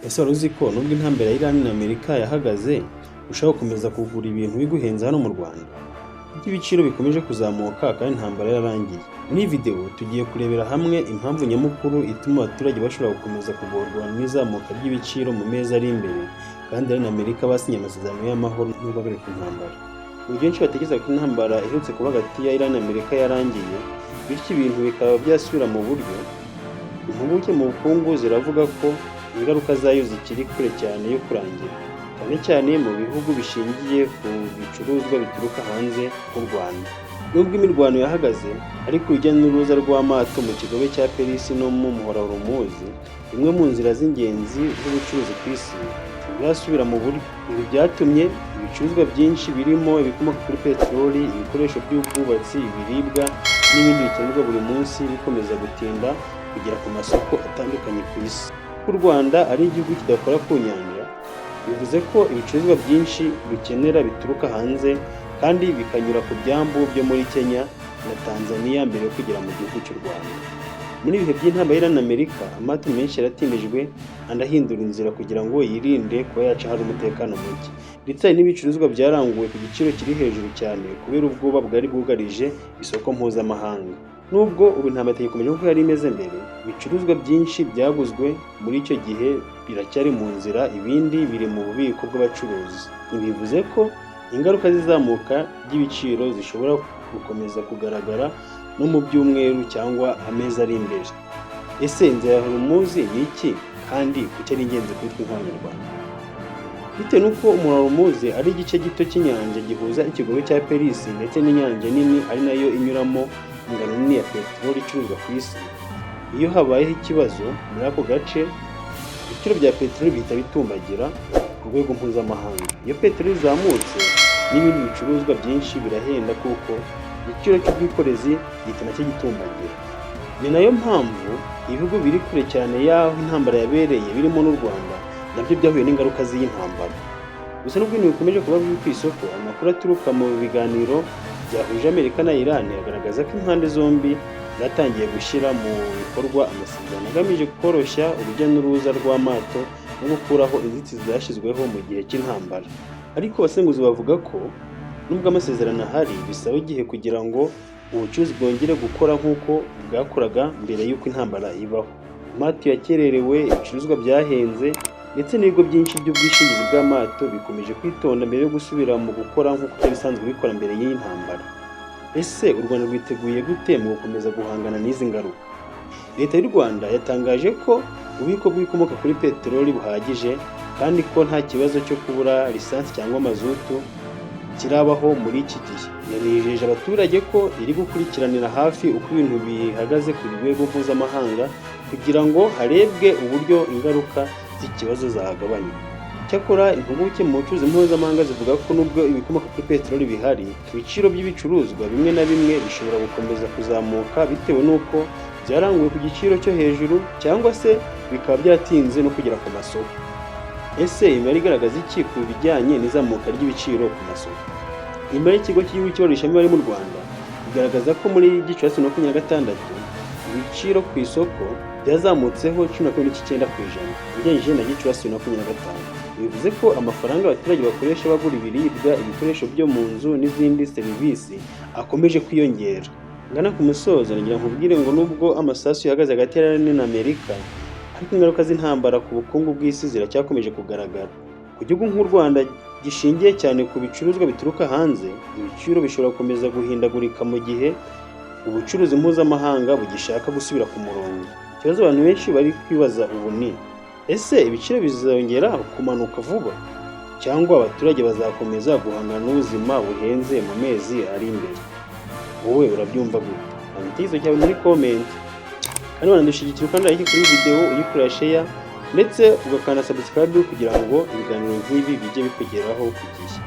Ese wari uzi ko nubwo intambara ya Iran na Amerika yahagaze, ushobora gukomeza kugura ibintu biguhenze hano mu Rwanda? Kuko ibiciro bikomeje kuzamuka kandi intambara yararangiye. Muri iyi video tugiye kurebera hamwe impamvu nyamukuru ituma abaturage bashobora gukomeza kugorwa n'izamuka ry'ibiciro mu mezi ari imbere, kandi Iran na Amerika basinye amasezerano y'amahoro no guhagarika intambara. Mu gihe benshi batekereza ko intambara iherutse kuba hagati ya Iran na Amerika yarangiye, bityo ibintu bikaba byasubira mu buryo, impuguke mu bukungu ziravuga ko ingaruka zayo zikiri kure cyane yo kurangira, cyane cyane mu bihugu bishingiye ku bicuruzwa bituruka hanze nk'u Rwanda. Nubwo imirwano yahagaze, ariko urujya n'uruza rw'amato mu kigobe cya Perisi no mu muhora Hormuz, imwe mu nzira z'ingenzi z'ubucuruzi ku isi, ntibirasubira mu buryo. Ibi byatumye ibicuruzwa byinshi birimo ibikomoka kuri peteroli, ibikoresho by'ubwubatsi, ibiribwa n'ibindi bikenerwa buri munsi bikomeza gutinda kugera ku masoko atandukanye ku isi. Ko u Rwanda ari igihugu kidakora ku nyanja, bivuze ko ibicuruzwa byinshi dukenera bituruka hanze kandi bikanyura ku byambu byo muri Kenya na Tanzania mbere yo kugera mu gihugu cy'u Rwanda. Muri ibihe by'intambara y'Iran na Amerika, amato menshi yaratindijwe, andi ahindura inzira kugira ngo yirinde kuba yaca ahari umutekano muke. Ndetse hari n'ibicuruzwa byaranguwe ku giciro kiri hejuru cyane kubera ubwoba bwari bwugarije isoko mpuzamahanga. Nubwo ubu intambara itagikomeje nk'uko yari imeze mbere, ibicuruzwa byinshi byaguzwe muri icyo gihe biracyari mu nzira, ibindi biri mu bubiko bw'abacuruzi. Ibi bivuze ko ingaruka z'izamuka ry'ibiciro zishobora gukomeza kugaragara no mu byumweru cyangwa amezi ari imbere. Ese inzira ya Hormuz ni iki, kandi kuki ari ingenzi kuri twe nk'Abanyarwanda? Bitewe n'uko umuhora Hormuz ari igice gito cy'inyanja gihuza ikigobe cya Perisi ndetse n'inyanja nini, ari nayo inyuramo ingano nini ya peteroli icuruzwa ku isi, iyo habayeho ikibazo muri ako gace, ibiciro bya peteroli bihita bitumbagira ku rwego mpuzamahanga. Iyo peteroli izamutse, n'ibindi bicuruzwa byinshi birahenda, kuko igiciro cy'ubwikorezi gihita nacyo gitumbagira. Ni nayo mpamvu ibihugu biri kure cyane y'aho intambara yabereye, birimo n'u Rwanda, nabyo byahuye n'ingaruka z'iyi ntambara. Gusa nubwo ibintu bikomeje kuba bibi ku isoko, amakuru aturuka mu biganiro byahuje Amerika na Iran agaragaza ko impande zombi zatangiye gushyira mu bikorwa amasezerano agamije koroshya urujya n'uruza rw'amato no gukuraho inzitizi zashyizweho mu gihe cy'intambara. Ariko abasesenguzi bavuga ko nubwo amasezerano ahari, bisaba igihe kugira ngo ubucuruzi bwongere gukora nk'uko bwakoraga mbere y'uko intambara ibaho. Amato yakererewe, ibicuruzwa byahenze, ndetse n'ibigo byinshi by'ubwishingizi bw'amato bikomeje kwitonda mbere yo gusubira mu gukora nk'uko byari bisanzwe bikora mbere y'iyi ntambara. Ese u Rwanda rwiteguye gute mu gukomeza guhangana n'izi ngaruka? Leta y'u Rwanda yatangaje ko ububiko bw'ibikomoka kuri peteroli buhagije, kandi ko nta kibazo cyo kubura lisansi cyangwa mazutu kirabaho muri iki gihe. Yanijeje abaturage ko iri gukurikiranira hafi uko ibintu bihagaze ku rwego mpuzamahanga kugira ngo harebwe uburyo ingaruka z'ikibazo zagabanywa. Cyakora impuguke mu bucuruzi mpuzamahanga zivuga ko nubwo ibikomoka kuri peteroli bihari, ibiciro by'ibicuruzwa bimwe na bimwe bishobora gukomeza kuzamuka bitewe n'uko byaranguwe ku giciro cyo hejuru cyangwa se bikaba byatinze no kugera ku masoko. Ese imibare igaragaza iki ku bijyanye n'izamuka ry'ibiciro ku masoko? Imibare y'ikigo cy'igihugu cy'ibarurishamibare mu Rwanda igaragaza ko muri Gicurasi 26 ibiciro ku isoko byazamutseho 12.9% ugereranyije na Gicurasi 2025. Bivuze ko amafaranga abaturage bakoresha bagura ibiribwa, ibikoresho byo mu nzu n'izindi serivisi akomeje kwiyongera. Ngana ku musozo, nagira nkubwire ngo nubwo amasasu yahagaze hagati ya Iran na Amerika, ariko ingaruka z'intambara ku bukungu bw'isi ziracyakomeje kugaragara. Ku gihugu nk'u Rwanda gishingiye cyane ku bicuruzwa bituruka hanze, ibiciro bishobora gukomeza guhindagurika mu gihe ubucuruzi mpuzamahanga bugishaka gusubira ku murongo. Ikibazo abantu benshi bari kwibaza ubu ni: ese ibiciro bizongera kumanuka vuba, cyangwa abaturage bazakomeza guhangana n'ubuzima buhenze mu mezi ari imbere? Wowe urabyumva gute? Tanga igitekerezo cyawe muri comment, kandi wanadushyigikira ukanda like kuri video, uyikorera share, ndetse ugakanda subscribe kugira ngo ibiganiro nk'ibi bijye bikugeraho ku gihe.